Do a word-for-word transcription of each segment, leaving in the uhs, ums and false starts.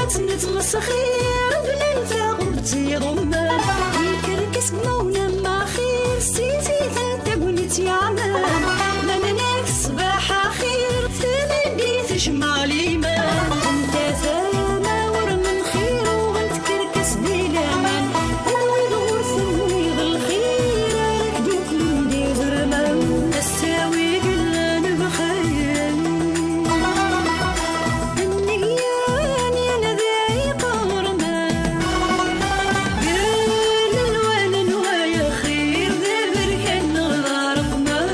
Nettmesxir bnan taɣubt iḍummen, ikerkes deg mawna maxir, ssiziten tagnit yeɛnan. Ma nnak ṣṣbeḥ axir, tameddit tejmeɛ liman. Anta tama ur menxir, uɣent kerkes di laman. Anwi d ɣur tenwiḍ lxir, ara k-d-uklen d izerman. Ass-a wi yellan bxir. Nniya n yinadi iqerman, gar lelwan n waya xir, d aberkan neɣ d areqman.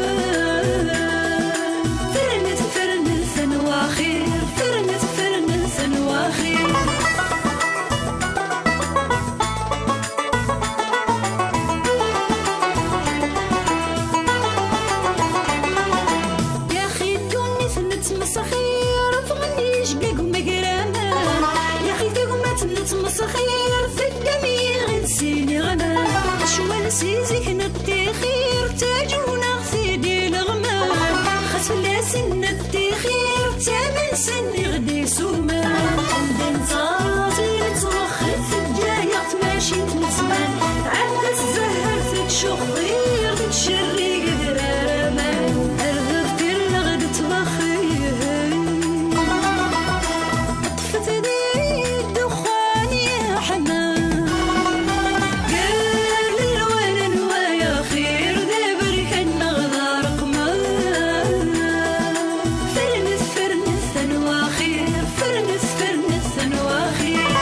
Fernet, fernet, anwa xir, fernet, fernet, anwa xir. Yaxi ddunit nettmesxir, ffɣen yijgag umegraman. Yaxi tagmat nettmesxir, teddam yiɣid sin iɣman. Ccwal si zik nettixir, ttaǧun-aɣ-t-id ileɣman. Xas fell-asen nettixir, ttamen-sen iɣ-d isuman. Anda nettaẓ i nettwexxir, teǧǧa-yaɣ tmacint n zzman. Tɛedda tzeher tettcuxxir, tettcerrig idrar aman. Ar d-tilleɣ d ttwaxir. Ṭṭfet-d ddexxan yeḥman. Gar lelwan n waya xir, d aberkan neɣ d areqman. Fernet, fernet, anwa xir, fernet, fernet, anwa xir.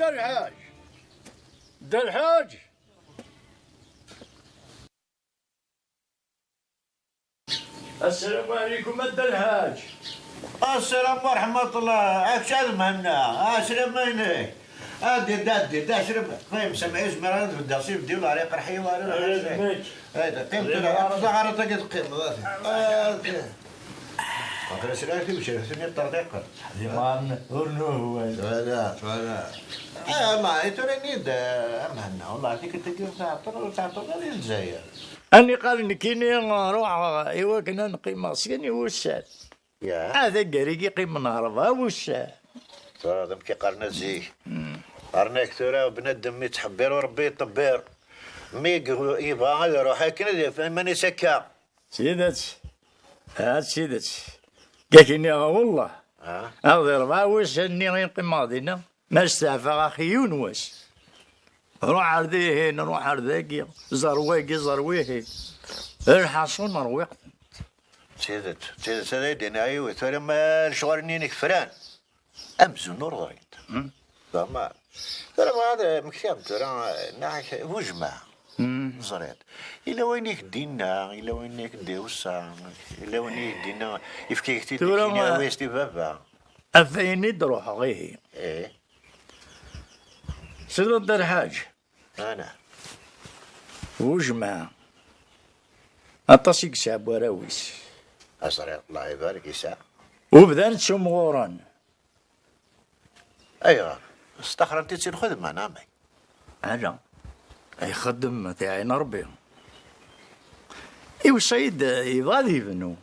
Dda Lḥaǧ! Dda Lḥaǧ! Assalamu ɛlikum a Dda Lḥaǧ. Assalam wa rahmatullah. Akk Ɛad Mhenna. Aslam inek. Ɛeddi-d, ɛeddi-d, aslam. Qqim, Sami, ur zmireɣ ara ad beddeɣ s ibeddi, ula ara iqerḥ-iyi wara. Ala d nekk. Ayda, qqim tura, aql-aɣ ara tagi teqqimeḍ. Aql-as la tiwcert-nni ṭṭerḍiqen. Diman ur nuhwal. Twala, twala. Ah, Allah, i tura-nni-d, ah, a Mhenna, wallah, tikkelt-agi ur tɛeṭṭel, ur tɛeṭṭel ara i Lezzayer. Aniqal nekkini ruḥeɣ i wakken ad nqqimeɣ sin i wussan. Ya. Ad aggar-igi qqimen rebɛa wussan. Tura d amek i qqaren zik. Qqaren-ak tura bnadem mi ttḥebbiṛ ur Rebbi iṭebbiṛ. Mi yebɣa ad iruḥ akken ad yaf iman-is akka. D tidet. Ah, d tidet. Gak iniɣ wellah. Ah. Aɣ di rebɛa wussan-nni i qqimeɣ dinna. Ma steɛfaɣ axi yiwen wass. Ruḥ ar dihin, ruḥ ar dagi, ẓer wagi, ẓer wihin. Lḥaṣun rwiɣ-ten. D tidet, d tidet, ad ak-d-iniɣ yiwet, tura ma lecɣal-nni-inek fran. Amzun ur ɣrint. Hmm. Fehmeɣ. Tura bɣiɣ ad mmektiɣ-d tura, neɣ bu jmaɛ. Hmm. Teẓriḍ. Yella wayen i k-d-inna, yella wayen i k-d-iweṣṣa, yella wayen i k-d-inna, yefka-yak-t-id, tura, awi-as-t i baba. Ɣef wayen i d-ruḥeɣ, ihi. Eh. Sliḍ-d a Lḥaǧ? Ana. Bu jmaɛ. Aṭas i yesɛa warraw-is. Aẓriɣ, Allah ibarek, yesɛa. U bdan ttumɣuren. Ayɣer? Staxren-t-id si lxedma, neɣ amek? Ala. Ixeddem, ad t-iɛin Rebbi. Iweṣṣa-yi-d, yebɣa ad yebnu.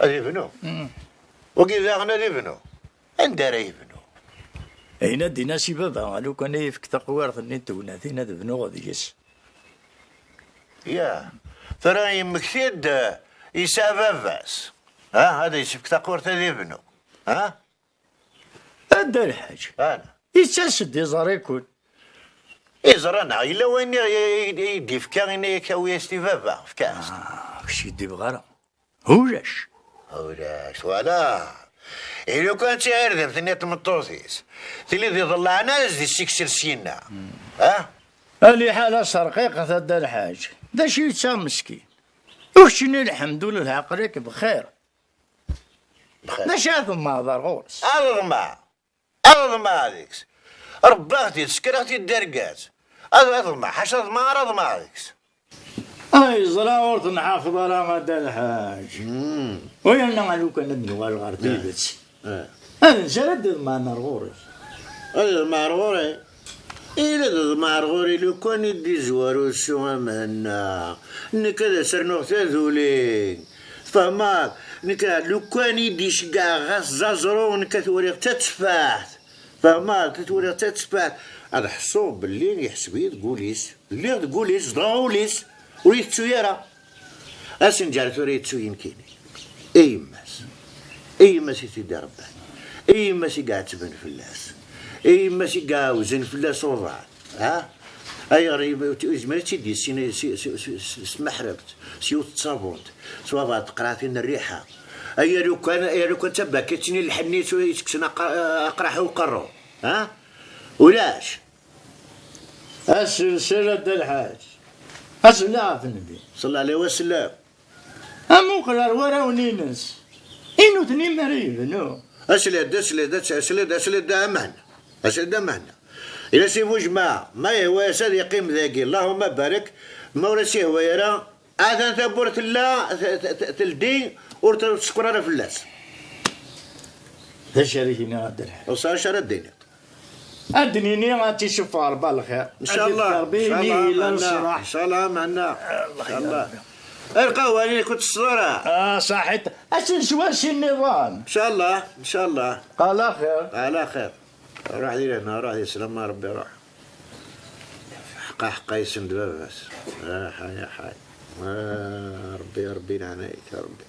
Ad yebnu? Mm. Wagi daɣen ad yebnu? Anda ara yebnu? Ayen ad d-inas i baba, a lukan i yefk taqwirt-nni n tegnatin ad bnuɣ deg-s. Ya, Tura yemmekti-d, eh, yesɛa baba-s. Ha, ad yessefk taqurt ad ibnu. Ha? A Dda Lḥaǧ, Ana. Yettas-d iẓri-kun. Iẓra-nneɣ, yella wayen i, i, i d-ifka, ini-ak awi-as-t i baba, efk-as-t. Ah, kečč i d-ibɣa ara. Ulac. Ulac, wala. I lukan d tiɣirdemt-nni n tmeṭṭut-is, tili d iḍellaɛen ara s-d-issiksel syenna. Ha? A liḥala serqiqet a Dda Lḥaǧ. D acu yettaɣ meskin? U keččini lḥemdullah, aql-ak bxir. Bxir. D acu ara tḍemɛeḍ ar ɣur-s? Ad ḍemɛeɣ. Ad ḍemɛeɣ deg-s. Rebbaɣ-t-id, sekreɣ-t-id d argaz. Ad, ad ḍemɛeɣ, ḥaca ḍemɛeɣ ara ḍemɛeɣ deg-s. Ay ẓra ur tenḥafeḍ ara a Dda Lḥaǧ. Hmm. U yerna lukan ad nuɣal ɣer Eh. tidet. Eh. Ad nzar ad d-iḍemɛen ar ɣur-k. Ad iḍemɛen ar ɣur-i? Ila d ḍmeɛ ar ɣur-i lukan i d-izwar usu a Mhenna. Nekk ad as-rnuɣ taduli. Tfehmeḍ? Nekk lukan i d-iceggeɛ ɣas zaẓru, nekk ad t-waliɣ d tateffaḥt. Tfehmeḍ? Ad t-waliɣ d tateffaḥt. Ad ḥṣuɣ belli iḥseb-iyi deg wul-is. Lliɣ deg wul-is, zedɣeɣ ul-is. Ur itettu ara. Asenǧar tura yettu-yi nekkini. I yemma-s. I yemma-s i t-id-iṛebban. I yemma-s i iɛettben fell-as. I yemma-s i iɛawzen fell-as uḍan. Ha? Ayɣer i, ur yezmir ad tt-id-yessin s, s, s, s, s tmeḥrebt, s yiwet n tṣabunt, s waḍar teqraɛtin n rriḥa? Ay lukan, ay lukan d tabakit-nni n lḥenni yettekksen aqa-, aqraḥ i uqerru. Ha? Ulac. Aselzel a Dda Lḥaǧ. Asellah ɣef nnbi. Ṣella ɛlih wa sellam. Amuqel ar warraw-nni-ines. I nutni mi ara yebnu. Asled, asled, asled, asled, aman. Asled, aman. Ila si Bujmaɛ, ma yehwa-yas ad yeqqim dagi, Allahumma barak, ma ur as-yehwa ara, atan tawwurt tella, t-, t-, t-, teldi, ur t-, ur tsekkeṛ ara fell-as. D acu ara k-iniɣ a Dda Lḥaǧ? Ur sɛiɣ acu ara d-iniɣ. Ad d-nini ad tt-isuffeɣ Rebbi ɣer lxir. Ncallah, ad d-ifk Rebbi ncallah, imi yella meɛna, leṣlaḥ. Ncallah, meɛna. Allah ncallah. Yarḥam. Lqahwa-nni ur tt-tesseḍ ara. Ah, ṣaḥit. Ad tt-neswa sin niḍan. Ncallah, ncallah. Ala xir. Ala xir. Ruḥ di lehna, ruḥ di sslama, Rebbi ruḥ. Ḥqa, ḥqa yessen-d baba-s. Ah, ḥay, ah, ḥay. Ah, Rebbi, a Rebbi, leɛnaya-k, a Rebbi.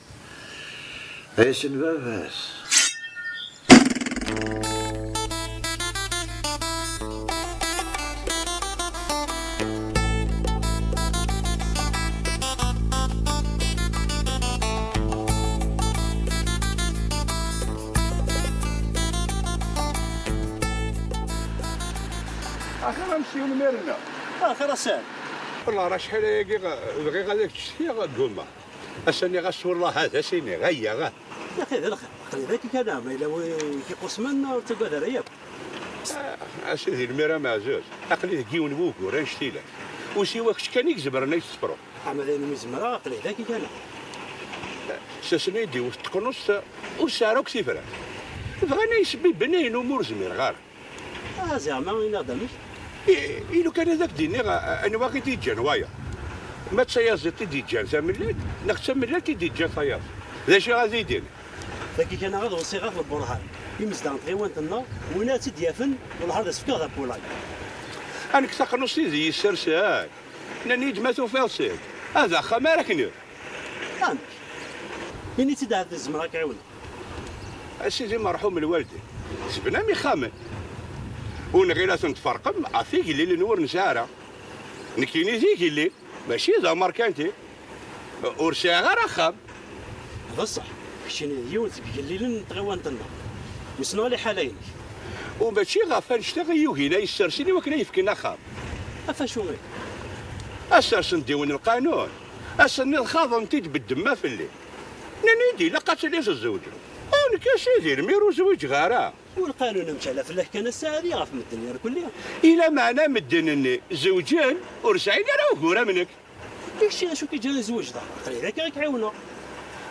Yessen baba-s. Axir a Mesyu, lmir-nneɣ. Axir a Sɛid. Wellah, rah acḥal ayagi ɣ-, bɣiɣ ad ak-d-cetkiɣ, ggummaɣ. Ass-nni ɣas wellah ad as-iniɣ, ayya, ɣah. Yaxi d lxir, aql-i dagi kan, ma yella wi k-iqusmen ur ttagad ara yakk. Ah, a sidi lmir ameɛzuz, aql-i deg yiwen n wugur annect-ilat. Usiwa kečč kan i izemren ad yi-tessefruḍ. Ama d ayen umi zemreɣ, aql-i dagi kan. S asmi i d-iwet teqnust, ur sɛiɣ akk tifrat. Bɣan ad yi-sbibben ayen umi ur zmireɣ ara. Ah, zeɛma, ini-aɣ-d amek? I, i lukan ad ak-d-iniɣ, a, anwa i d-yeǧǧan wayeḍ? Ma d tayaziḍt i d-yeǧǧan tamellalt, neɣ d tamellalt i d-yeǧǧan tayaziḍt? D acu ara d-inin? Dagi kan ad weṣṣiɣ ɣef Burhan, imezdaɣ n tɣiwant-nneɣ, win ara tt-id-yafen, wellah ad as-fkeɣ d apulay. A nekk taqnust i d-iyi-ssersen, nnan-iyi-d ma tufiḍ-tt-id, ad axxam ara k-nefk. Amek? Ini-tt-id ahat zemreɣ ad k-ɛiwneɣ. A sidi merḥum lwaldin, tebnam ixxamen. Ur nɣil ad ten-tferqem ɣef igellilen ur nesɛi ara. Nekkini d igellil, mačči d amerkanti. Ur sɛiɣ ara axxam. D ṣṣeḥ, keččini d yiwen seg igellilen n tɣiwant-nneɣ. Wissen ma liḥala-inek. U mačči ɣef annect-a i yugin ad yi-ssersen i wakken ad yi-fken axxam. Ɣef acu i? Ad sersen-d yiwen lqanun. Ass-nni xaḍen-t-id beddemma fell-i. Nnan-iyi-d ilaq ad tili tzewǧeḍ. U nekk a sidi lmir ur zwiǧeɣ ara. U lqanun amek ala fell-ak kan a Ssaɛdi, ɣef medden irkelli? I lameɛna medden-nni zewǧen, ur sɛin ara ugur am nekk. I kečč d acu k-iǧǧan ad tzewǧeḍ? Aql-i dagi ad k-ɛiwneɣ.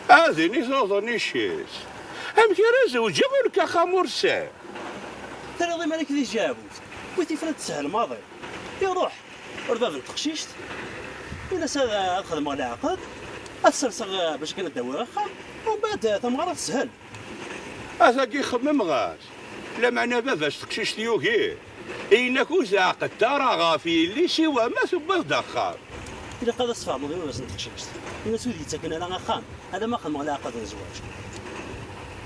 Ad ini tuḍen ic-is. Amek ara zewǧeɣ u nekk axxam ur sɛiɣ? Terriḍ iman-ik di tjeɛbubt. Wi tifrat teshel maḍi. Iruḥ ɣer bab n teqcict, in-as ad, ad xedmeɣ leɛqed, ad t-serseɣ bac akken ad d-awiɣ axxam, umbeɛd tamɣara teshel. Atagi xemmem ɣas, lameɛna baba-s teqcict yugi, yenna-k ur teɛqedt ara ɣef yelli-s i wama tewwiḍ-d axxam. Ilaq ad as-tfehmeḍ i baba-s n teqcict. Ini-as ur d-yettaken ara axxam, alamma xedmeɣ leɛqed n zzwaǧ.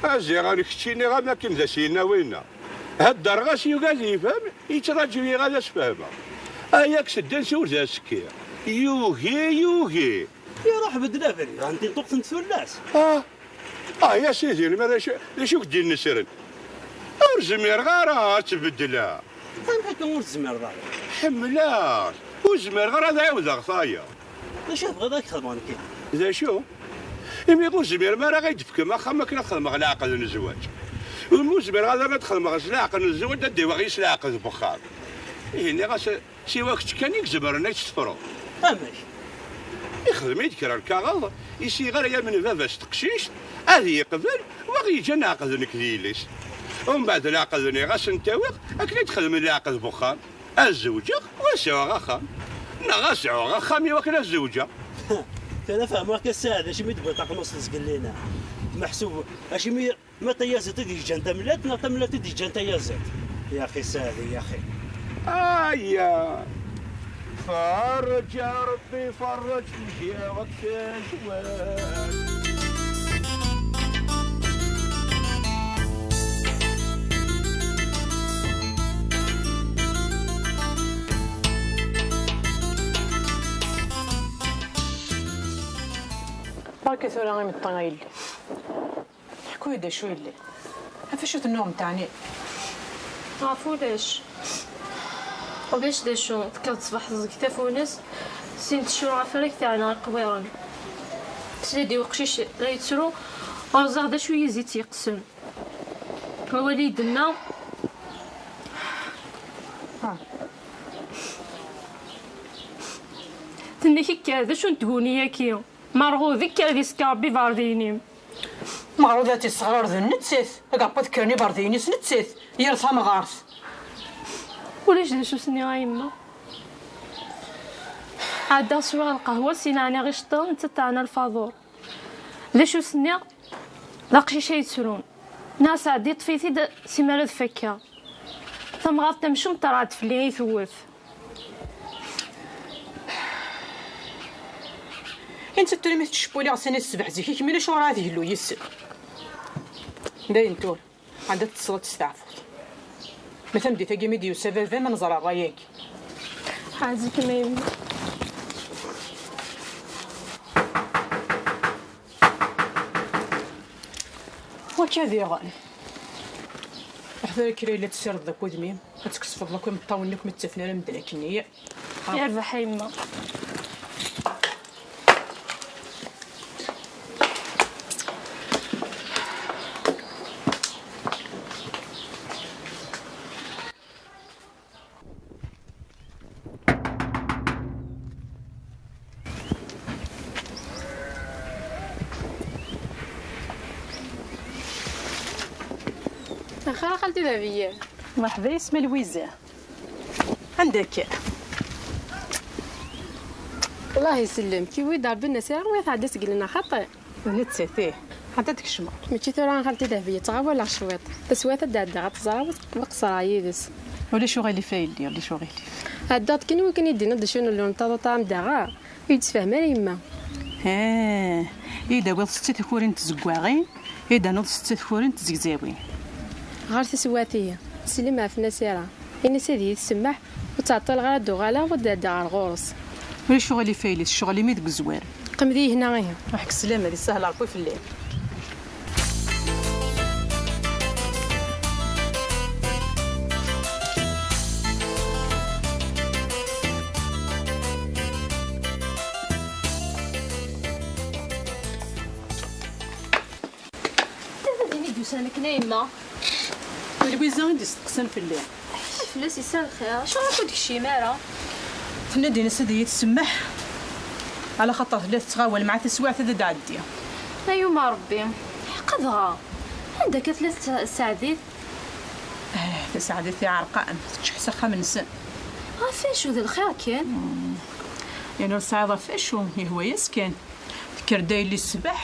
A ziɣen keččini am akken d as-yenna winna. Heddreɣ-as, yugi ad yefhem, yettraǧu-yi ad as-fehmeɣ. Ay ak-sedden s ur d as-kkiɣ. Yugi, yugi. Iruḥ beddel abrid, ɛni ṭuqtent tullas? Ah, ah, ya sidi, ma d acu, d acu k-d-yennesren? Ur zmireɣ ara ad tt-beddleɣ. Amek akka ur tezmireḍ ara? Ḥemmleɣ-tt. Ur zmireɣ ara ad ɛiwdeɣ tayeḍ. D acu tebɣiḍ ad k-xedmeɣ nekkini? D acu? Imi ur zmireɣ ara ad d-tefkem axxam akken ad xedmeɣ leɛqed n zzwaǧ. Imi ur zmireɣ ara ad xedmeɣ s leɛqed n zzwaǧ, ad d-iwaɣ yis leɛqed n wexxam. Ihi nniɣ-as, siwa kečč kan i izemren ad tt-tefruḍ. Amek? Ixdem-iyi-d kra n lkaɣeḍ, isiɣ ara yamen baba-s teqcict, ad yeqbel, wa ɣ-yeǧǧan leɛqed nekk d yelli-s. Umbeɛd leɛqed-nni ɣas n-t-awiɣ, akken i d-xedmen leɛqed n wexxam. Ad zewǧeɣ, wa sɛuɣ axxam. Neɣ ad sɛuɣ axxam i wakken ad zewǧeɣ. Tura fehmeɣ-k a Ssaɛd, acimi d-tewwiḍ taqnust zgelli-nni. Meḥsub, acimi ma d tayaziḍt i d-yeǧǧan tamellalt, neɣ tamellalt i d-yeǧǧan tayaziḍt? Yaxi Ssaɛd, yaxi. Aya! Ferreǧ a Rebbi, ferreǧ leǧyaw-ik tazwar. Barka tura imeṭṭi a yelli. Ḥku-yi-d acu yelli. Ɣef acu tennuɣemt ɛni? Ɣef ulac. Ulac d acu, tekkiḍ-d ṣṣbeḥ teẓẓeg tafunast, sin tcur ɣef rrak teɛna iqwiren. Sidi uqcic la yettru, ur ẓriɣ d acu i yi-tt-yeqqsen. Awal i d-tenna. Ah. Tenna-k kker, d acu n tguni-agi? Merɣud, kker ad isekk Rebbi iberdiyen-im. Meɣrud ad tt-isseɣrar d nettat, ad iɛebbeḍ kkren iberdiyen-is nettat, yir tamɣart. Ulac d acu s-nniɣ a yemma. Ɛeddaɣ swiɣ lqahwa, sin ɛniɣ iceṭṭiḍen, nettat teɛna lfaḍur. D acu s-nniɣ? D aqcic ay yettrun. Nniɣ-as ɛeddi ṭṭef-it-id simmal ad fakkeɣ. Tamɣart tamcumt terɛed fell-i ay tewwet. Insa tura mi tettcewwil iɣsan-is ṣṣbeḥ zik, i kemmini acuɣer ara tgellu yis-sen? Dayen tura, anda teṭṭseḍ ad testeɛfuḍ. Ma tameddit-agi mi d-yusa baba-m ad neẓer ṛṛay-agi. Ḥazi-kem a yemma. Wakka diɣen. Ḥder kra yella tessirdeḍ akk udem-im, ad tkesfeḍ akk imeṭṭawen-nni akk mi ttafen ara medden akkenni. Yerbeḥ a yemma. Axir a xalti Dahbiya. Merḥba yesma Lwiza. Anda akka? Allah isellem, kiwi-d Rebbi Nasira, wi tɛedda seg lna xaṭi. D nettat, ih. Anda d-tkecmeḍ? Mačči tura a xalti Dahbiya, ttɣawaleɣ cwiṭ. Taswiɛt ad d-ɛeddaɣ ad tt-ẓreɣ, ad qeṣṣreɣ yid-s. Ulac uɣilif a yelli, ulac uɣilif. Ɛeddaɣ-d kan i wakken i d-tiniḍ d acu n lulun taḍuṭ am daɣa. Ur yi-d-tefham ara yemma. Ah, i d-tawiḍ setta takurin n tzeggaɣin, i d-tanuḍ setta takurin n tzegzawin. Ɣer taswiɛt-ihi, slim ɣef Nasira. Ini-as ad iyi-tsemmeḥ, ur ttɛeṭṭileɣ ara ad d-uɣaleɣ, ad d-ɛeddaɣ ɣer ɣur-s. Ulac uɣilif a yelli, ccɣel imi deg uzwar. Qqim di hna ihi. Ruḥ-k sslam, ad isahel Ṛebbi fell-i. Anta din i d-yusan akken a yemma? D Lwiza i d-isteqsan fell-i. Fell-as yessa lxir, acuɣer ur d-tekcim ara? Tenna-d ini-as ad iyi-tsemmeḥ, ala xaṭer tella tettɣawal mɛa taswiɛt ad d-tɛeddi. Ay uma Ṛebbi, ḥqa dɣa. Anda akka tella tsa-, tsaɛdit? Eh, tasaɛdit iɛreq-am, teččeḥ s axxam-nsen. Ɣef acu, d lxir kan? Yan ur tesɛiḍ ɣef acu, yehwa-yas kan. Tekker-d a yelli ṣṣbeḥ,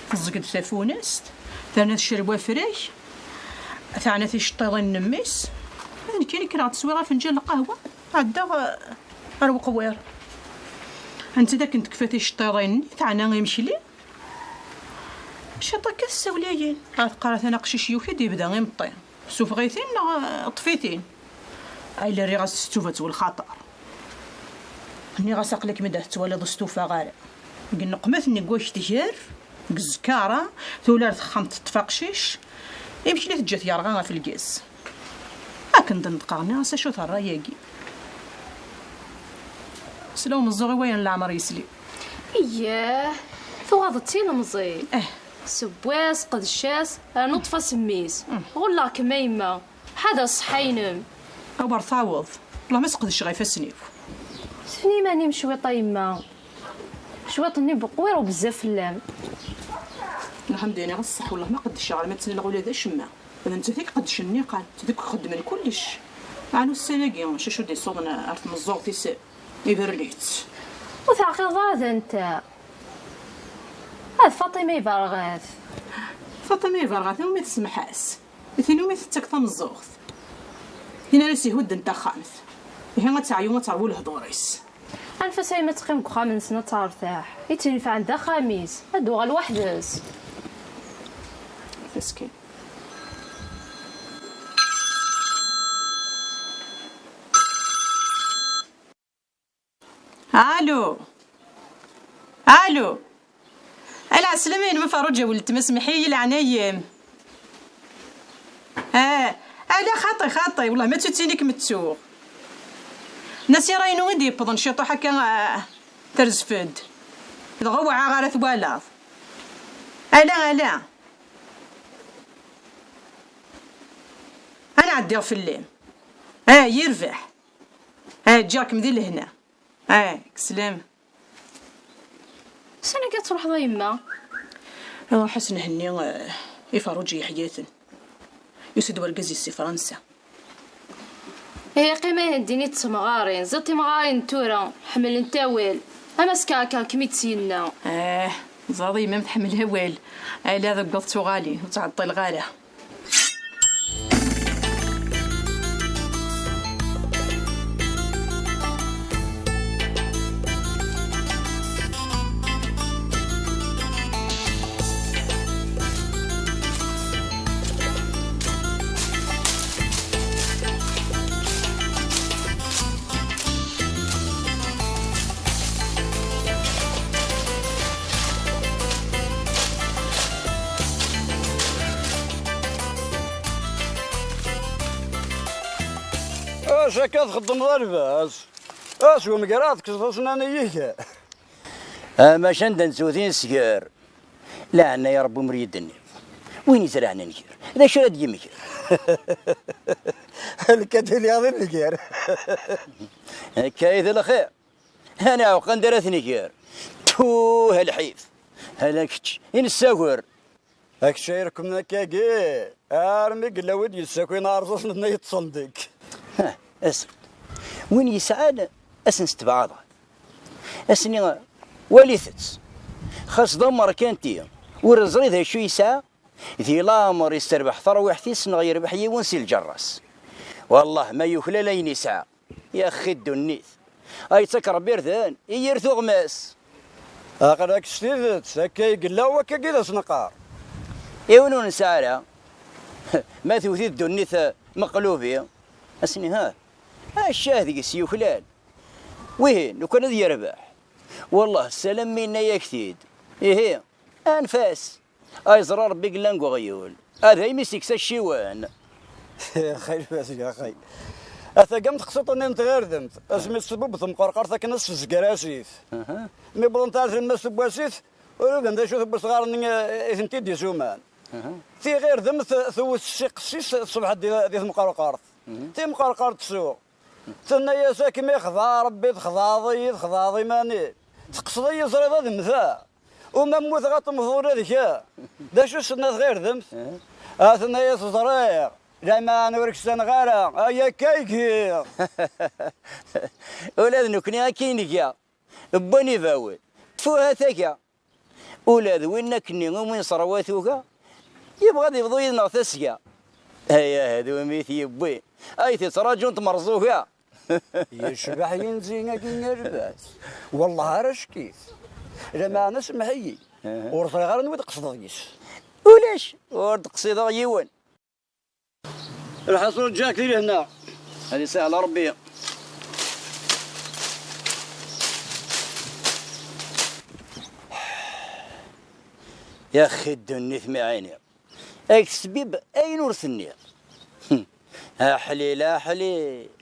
teẓẓeg-d tafunast, terna tecreb afrag, teɛna ticeṭṭiḍin n mmi-s. Nekkini kkreɣ-d swiɣ afenǧal n lqahwa, ɛeddaɣ, eh, ar weqwiṛ. Anta d akken tekfa ticeṭṭiḍin-nni, teɛna imekli? Ciṭ akka tessawlayin. Ad teqqar atan aqcic yuki-d yebda imeṭṭi. Sufeɣ-iten neɣ, eh, ṭṭef-iten. Ay la rriɣ-as s ttubat u lxaṭer. Nniɣ-as aql-ik mi d-tettwaliḍ ur stufaɣ ara. Deg nneqmat-nni n wakk tger, deg zzkara, tula ar texxamt teṭṭef aqcic, imekli teǧǧa-t yerɣa ɣef lgaz. Akken d-neṭqeɣ nniɣ-as acu-t ṛṛay-agi? Sla umeẓẓuɣ i wayen leɛmer yesli. Iyyah, tuɣaḍ d tilemẓi. Eh. Seww-as, qdec-as, rnu ṭṭef-as mmi-s. Mm. Ɣulleɣ-kem a yemma. Ḥader ṣṣeḥḥa-inem. Awer taweḍ. Wellah ma sqedceɣ ifassen-iw. Sefni iman-im cwiṭ a yemma. Cwiṭ-nni beqwir u bezzaf fell-am. Lḥemd ini ɣas ṣṣeḥ, wellah ma qeddceɣ arma ttnaleɣ ula d acemma. D nettat i iqeddcen nniqal, d nettat i ixeddmen kullec. Meɛna ussan-agi, cacu d-isuḍen ar tmeẓẓuɣt-is, iberren-itt. Ur teɛqileḍ ara d anta? Ah, d Faṭima Iberɣat. Faṭima Iberɣat, iwumi tsemmeḥ-as? Tin umi tettak tameẓẓuɣt. Tin ara s-ihudden taxxamt. Ihi ad teɛyu, ad terwu lehdur-is. Anef-as a yemma ad teqqim deg uxxam-nsen ad tertaḥ. I tt-inefɛen d axxam-is. Ad d-uɣal weḥd-s. Meskin. Alu. Alu. Ala, ɛeslama-inem a Ferruǧa weltma, semmeḥ-iyi leɛnaya-m. Ah, ala xaṭi, xaṭi, wellah ma d tuttin i kem-ttuɣ. Nasira-inu i d-yewwḍen ciṭuḥ akka, ah, terzef-d. Dɣa ur wɛaɣ ara twalaḍ. Ala, ala. Ad ɛeddiɣ fell-am. Ah, yirbeḥ. Ah, ǧǧiɣ-kem di lehna. Ah, kslam. Sani akka ad truḥeḍ a yemma? Ruḥ a s-nhenni, eh, i Ferruǧ yeḥya-ten. Yusa-d wergaz-is si Fransa. Eh, qqim a Hendin i d temɣarin. Ẓid timɣarin n tura, ḥemmlent awal. Ama s kɛekɛa kem-id-s-yenna. Eh, ẓaḍ yemma-m tḥemmel awal. Ala deg waḍ tuɣalin, ur ttɛeṭṭileɣ ara. Acu akka txeddmeḍ a lbaz? Acu umger ad tekkseḍ asnan i yiger? Amac anda nettewt inesger, leɛna ya Rebbi umr yeddenni. Win izerɛen nnger, d acu ara d-yemger? Lkad iliɣ d nnger. Akka i d lxir. Anaɛuq anda ara t-nger? Tuh a lḥif. Ala kečč i nessager. Akečč ay rekmen akkagi, armi yella wi d-yessakin arẓasen-nni yeṭṭsen deg. Hah, asel. Win yesɛan, ad sen-stebɛadeɣ. Asni, walit-tt. Xas d amerkanti, ur iẓri d acu yesɛa, di lamer isterbeḥ tarwiḥt-is neɣ yerbeḥ yiwen si lǧerras. Wallah, ma yuklal ayen yesɛa. Yaxi ddunit. Ay yettak Rebbi irden i yir tuɣmas. Aql-ak s tidet, akka i yella, wakkagi d asenqar. Iwen ur nesɛi ara. Ma tewti ddunit meqlubi, asni ha, acah deg-s yuklal. Wihin, lukan ad yerbeḥ. Wallah, ssalam mi yenna-yak-t-id. Ihi, anef-as. Ay ẓra Rebbi yellan deg uɣyul. A daymi s-ikkes acciwen. Xir fas-ik, axi. Atagam teqsiṭ-nni n tɣirdemt, asmi tesbubb temqerqert akken ad s-tezger asif. Aha. Mi wwḍent ar tlemmast n wasif, ur ugan d acu tewwi s tɣar-nni, eh, i tent-id-isuman. Aha. Tiɣirdemt tewwet s iqessis, tṣebḥ-d di, di temqerqert. Mhm. Timqerqert tsuɣ. Tenna-yas, "Ad kem-ixdeɛ Rebbi, txedɛeḍ-iyi, txedɛeḍ iman-im. Teqsed-iyi, ẓriḍ ad mmteɣ. Uma mmuteɣ ad temmteḍ ula d kemm." D acu s-tenna tɣirdemt? Eh? A tenna-yas, "Ẓriɣ, lameɛna ur k-ssneɣ ara, ay akka i giɣ." Ula d nekkni akka i nga. Wwan ibawen. Tfuha taga. Ula d win akkenni umi nesrewa tuga, yebɣa ad yebḍu yid-neɣ tasga. Ay ahdum i t-yewwi, ay tettṛaǧunt merẓuga. Yecbeḥ yinzi-agi n rrbeḥ. Wellah ara ccekk-it. Lameɛna semmeḥ-iyi. Ur ẓriɣ ara anwa i d-tqesdeḍ yis. Ulac, ur d-qsideɣ yiwen. Lḥaṣul ǧǧiɣ-k di lehna. Ad isahel Ṛebbi. Yaxi ddunit mi ɛiniɣ. Ad k-tesbib ayen ur tenniɣ. Aḥlil, aḥlil.